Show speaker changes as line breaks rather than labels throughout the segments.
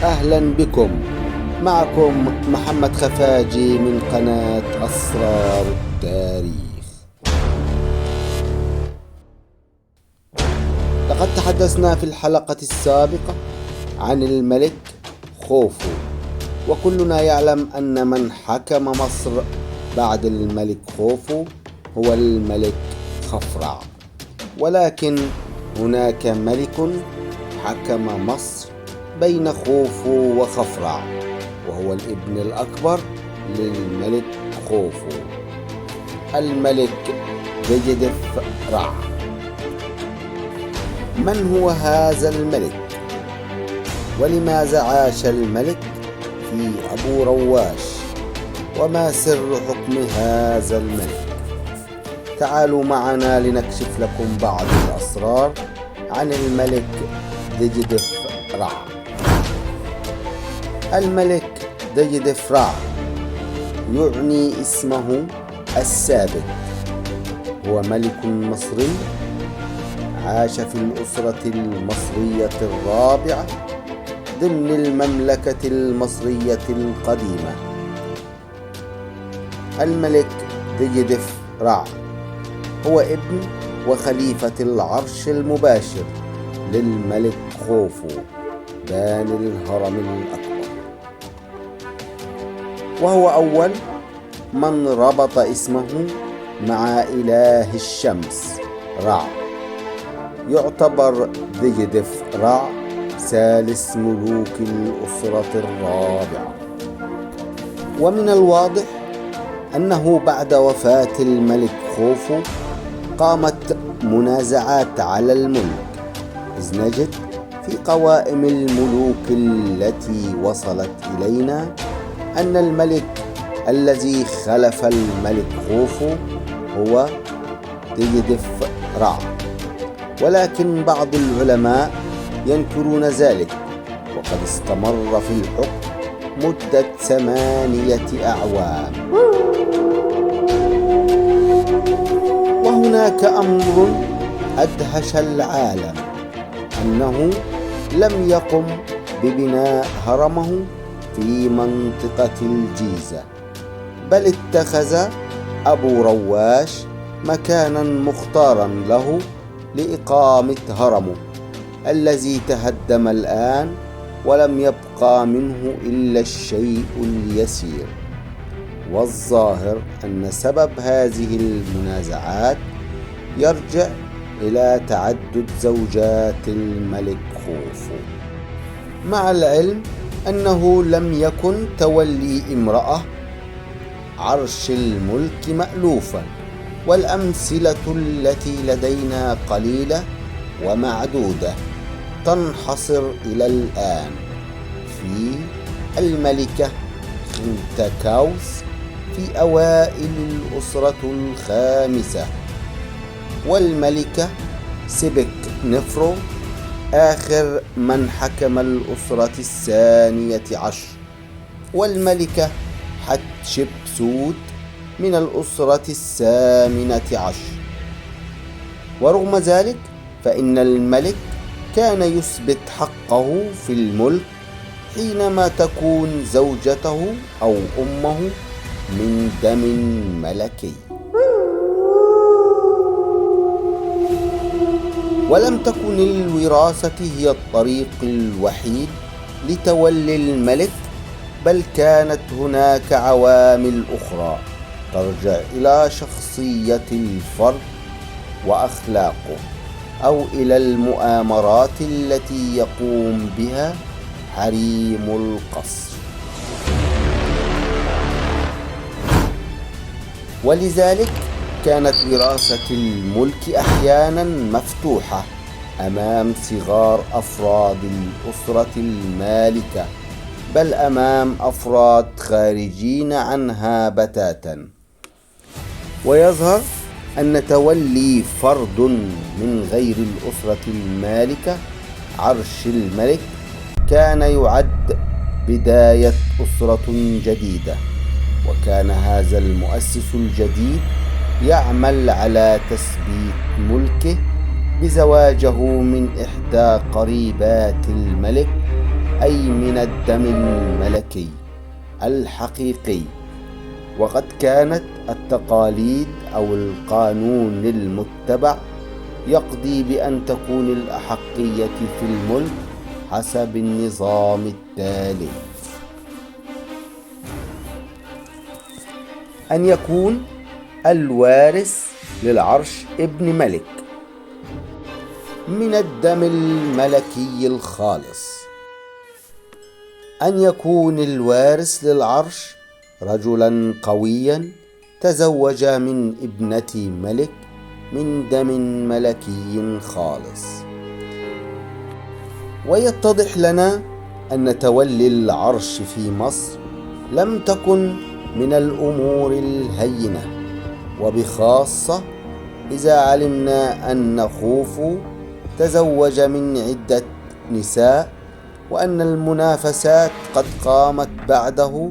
أهلا بكم، معكم محمد خفاجي من قناة أسرار التاريخ. لقد تحدثنا في الحلقة السابقة عن الملك خوفو، وكلنا يعلم أن من حكم مصر بعد الملك خوفو هو الملك خفرع، ولكن هناك ملك حكم مصر بين خوفو وخفرع، وهو الابن الأكبر للملك خوفو، الملك دجدف رع. من هو هذا الملك؟ ولماذا عاش الملك في أبو رواش؟ وما سر حكم هذا الملك؟ تعالوا معنا لنكشف لكم بعض الأسرار عن الملك دجدف رع. الملك دجدف رع يعني اسمه الثابت، هو ملك مصري عاش في الأسرة المصرية الرابعة ضمن المملكة المصرية القديمة. الملك دجدف رع هو ابن وخليفة العرش المباشر للملك خوفو باني الهرم الأكبر، وهو أول من ربط اسمه مع إله الشمس رع. يعتبر دجدف رع ثالث ملوك الأسرة الرابعة. ومن الواضح أنه بعد وفاة الملك خوفو قامت منازعات على الملك، إذ نجد في قوائم الملوك التي وصلت إلينا أن الملك الذي خلف الملك خوفو هو دجدف رع، ولكن بعض العلماء ينكرون ذلك، وقد استمر في الحكم مدة 8 أعوام. وهناك أمر أدهش العالم، أنه لم يقم ببناء هرمه في منطقة الجيزة، بل اتخذ أبو رواش مكانا مختارا له لإقامة هرمه الذي تهدم الآن ولم يبقى منه إلا الشيء اليسير. والظاهر أن سبب هذه المنازعات يرجع إلى تعدد زوجات الملك خوفو، مع العلم أنه لم يكن تولي امرأة عرش الملك مألوفا، والأمثلة التي لدينا قليلة ومعدودة تنحصر إلى الآن في الملكة خنتكاوس في أوائل الأسرة الخامسة، والملكة سبك نفرو آخر من حكم الأسرة 12، والملكة حتشبسوت من الأسرة 18. ورغم ذلك فإن الملك كان يثبت حقه في الملك حينما تكون زوجته أو أمه من دم ملكي. ولم تكن الوراثة هي الطريق الوحيد لتولي الملك، بل كانت هناك عوامل أخرى ترجع إلى شخصية الفرد وأخلاقه، أو إلى المؤامرات التي يقوم بها حريم القصر. ولذلك كانت وراثة الملك أحيانا مفتوحة أمام صغار أفراد الأسرة المالكة، بل أمام أفراد خارجين عنها بتاتا. ويظهر أن تولي فرد من غير الأسرة المالكة عرش الملك كان يعد بداية أسرة جديدة، وكان هذا المؤسس الجديد يعمل على تثبيت ملكه بزواجه من إحدى قريبات الملك أي من الدم الملكي الحقيقي. وقد كانت التقاليد أو القانون المتبع يقضي بأن تكون الأحقية في الملك حسب النظام التالي: أن يكون الوارث للعرش ابن ملك من الدم الملكي الخالص، أن يكون الوارث للعرش رجلا قويا تزوج من ابنة ملك من دم ملكي خالص. ويتضح لنا أن تولي العرش في مصر لم تكن من الأمور الهينة، وبخاصة إذا علمنا أن خوفو تزوج من عدة نساء، وأن المنافسات قد قامت بعده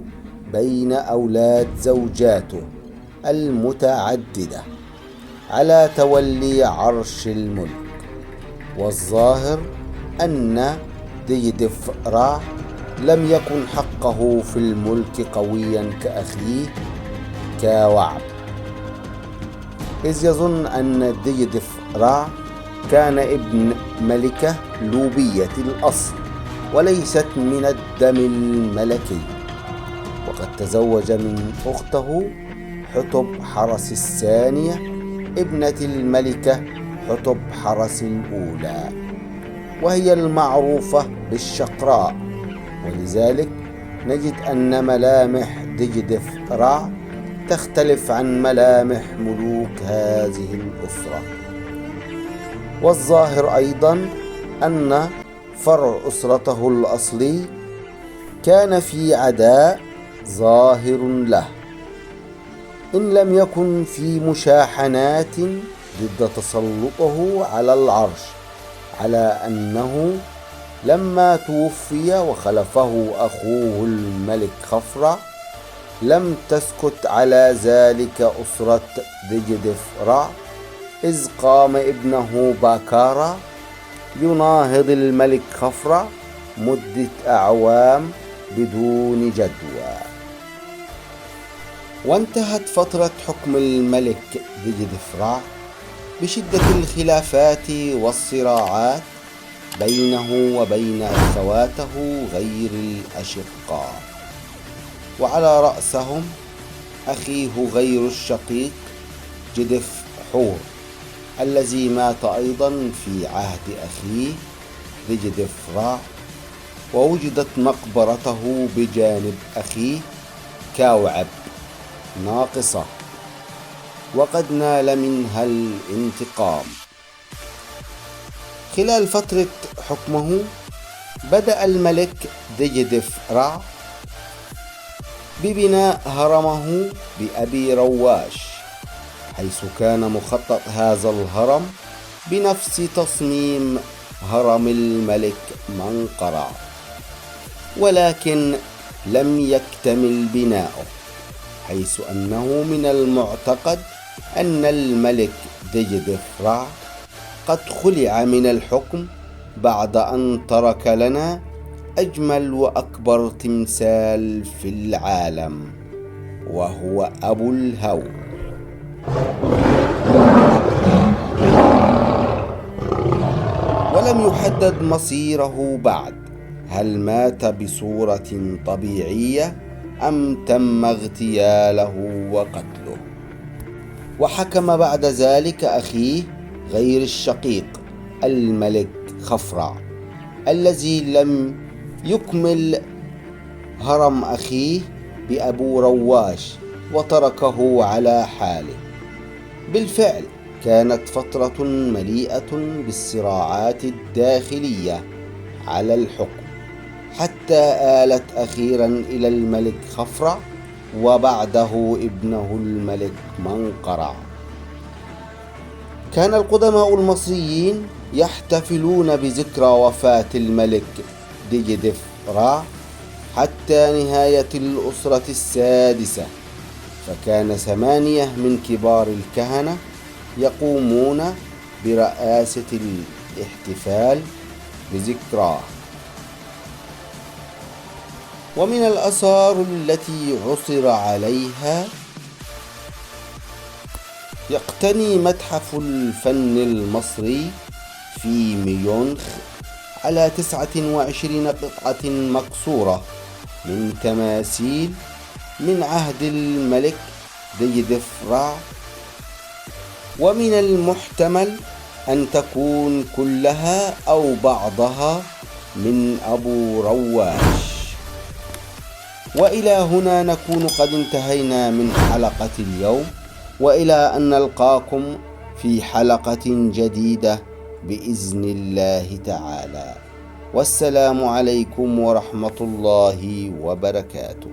بين أولاد زوجاته المتعددة على تولي عرش الملك. والظاهر أن ديدف رع لم يكن حقه في الملك قويا كأخيه كوعب، إذ يظن أن ديدف رع كان ابن ملكة لوبية الأصل وليست من الدم الملكي، وقد تزوج من أخته حتب حرس الثانية ابنة الملكة حتب حرس الأولى، وهي المعروفة بالشقراء. ولذلك نجد أن ملامح دجدف رع تختلف عن ملامح ملوك هذه الأسرة. والظاهر أيضا أن فرع أسرته الأصلي كان في عداء ظاهر له، إن لم يكن في مشاحنات ضد تسلطه على العرش، على أنه لما توفي وخلفه أخوه الملك خفرع لم تسكت على ذلك أسرة دجدف رع، إذ قام ابنه باكارا يناهض الملك خفرع مدة أعوام بدون جدوى. وانتهت فترة حكم الملك دجدف رع بشدة الخلافات والصراعات بينه وبين أخواته غير الأشقاء، وعلى رأسهم أخيه غير الشقيق جدف حور الذي مات أيضا في عهد أخيه دجدف رع، ووجدت مقبرته بجانب أخيه كاوعب ناقصة، وقد نال منها الانتقام. خلال فترة حكمه بدأ الملك دجدف رع ببناء هرمه بأبي رواش، حيث كان مخطط هذا الهرم بنفس تصميم هرم الملك منقرع، ولكن لم يكتمل بناؤه، حيث أنه من المعتقد أن الملك دجدف رع قد خلع من الحكم بعد أن ترك لنا أجمل وأكبر تمثال في العالم، وهو أبو الهول. ولم يحدد مصيره بعد، هل مات بصورة طبيعية أم تم اغتياله وقتله. وحكم بعد ذلك أخيه غير الشقيق الملك خفرع الذي لم يكمل هرم أخيه بأبو رواش وتركه على حاله. بالفعل كانت فترة مليئة بالصراعات الداخلية على الحكم، حتى آلت أخيرا إلى الملك خفرع وبعده ابنه الملك منقرع. كان القدماء المصريين يحتفلون بذكرى وفاة الملك دجدف رع حتى نهاية الأسرة السادسة، فكان 8 من كبار الكهنة يقومون برئاسة الاحتفال بذكراه. ومن الآثار التي عثر عليها يقتني متحف الفن المصري في ميونخ على 29 قطعة مكسورة من تماثيل من عهد الملك دجدف رع، ومن المحتمل أن تكون كلها أو بعضها من أبو رواش. وإلى هنا نكون قد انتهينا من حلقة اليوم، وإلى أن نلقاكم في حلقة جديدة بإذن الله تعالى. والسلام عليكم ورحمة الله وبركاته.